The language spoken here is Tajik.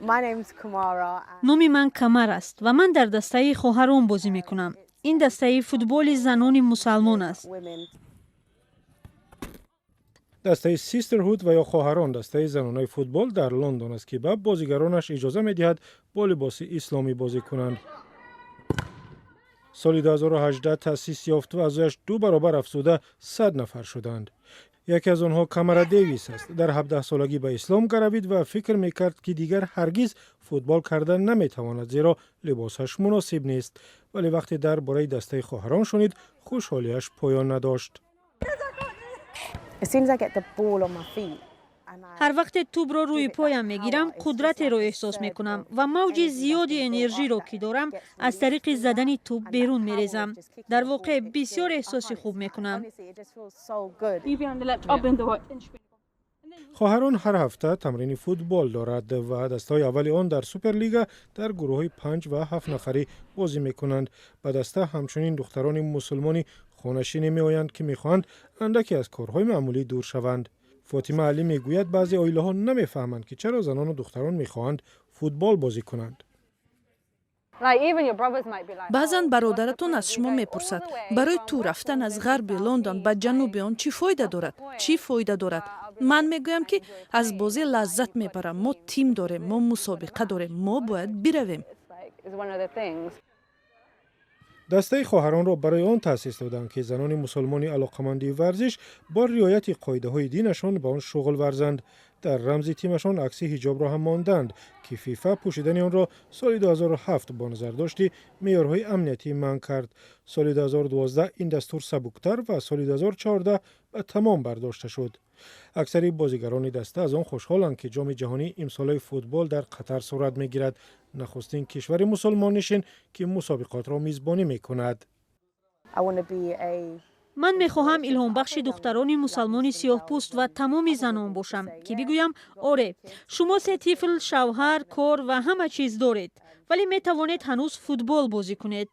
Номи ман Камар аст ва ман дар дастаи Хоҳарон бозӣ мекунам. Ин дастаи футболи занони мусалмон аст. Дастаи Sisterhood ва ё Хоҳарон дастаи занонаи футбол дар Лондон аст, ки ба бозигаронаш иҷоза медиҳад бо либоси исломӣ бозӣ кунанд. Соли 2018 таъсис ёфт ва аъзояш ду баробар афзуда 100 нафар шуданд. Яке аз онҳо Камара Дэвис аст. Дар 17-солагӣ ба ислом гаравид ва фикр мекард, ки дигар ҳаргиз футбол карда наметавонад, зеро либосаш муносиб нест. Вале вақте дар бораи дастаи Хоҳарон шунид, хушҳолиаш поён надошт. Ҳар вақте тӯбро рӯи поям мегирам, қудратеро эҳсос мекунам ва мавҷи зиёди энержиро, ки дорам, аз тариқи задани тӯб берун мерезам. Дар воқеъ, бисёр эҳсоси хуб мекунам. Хоҳарон ҳар ҳафта тамрини футбол дорад ва дастаҳои аввали он дар Суперлига дар гурӯҳҳои панҷ ва ҳафт нафарӣ бозӣ мекунанд. Ба даста ҳамчунин духтарони мусулмони хонашине меоянд, ки мехоҳанд андаке аз корҳои маъмулӣ дур шаванд. Фотима Алӣ мегӯяд, баъзе оилаҳо намефаҳманд, ки чаро занону духтарон мехоҳанд футбол бозӣ кунанд. Баъзан бародаратон аз шумо мепурсад: «Барои ту рафтан аз ғарби Лондон ба ҷануби он чӣ фоида дорад? Чӣ фоида дорад?» Ман мегӯям, ки аз бозӣ лаззат мебарам. Мо тим дорем, мо мусобиқа дорем, мо бояд биравем. Дастаи Хоҳаронро барои он таъсис доданд, ки занони мусулмони алоқаманди варзиш бо риояти қоидаҳои динашон ба он шуғл варзанд. Дар рамзи тимашон акси ҳиҷобро ҳам монданд, ки ФИФА пӯшидани онро соли 2007 бо назардошти меъёрҳои амниятӣ манъ кард. Соли 2012 ин дастур сабуктар ва соли 2014 ба тамом бардошта шуд. Аксари бозигарони даста аз он хушҳоланд, ки Ҷоми ҷаҳонии имсолаи футбол дар Қатар сурат мегирад, нахустин кишвари мусулмоннишин, ки мусобиқотро мизбонӣ мекунад. Ман мехоҳам илҳомбахши духтарони мусалмони сиёҳпӯст ва тамоми занон бошам, ки бигӯям: «Оре, шумо се тифл, шавҳар, кор ва ҳама чиз доред, вале метавонед ҳанӯз футбол бозӣ кунед».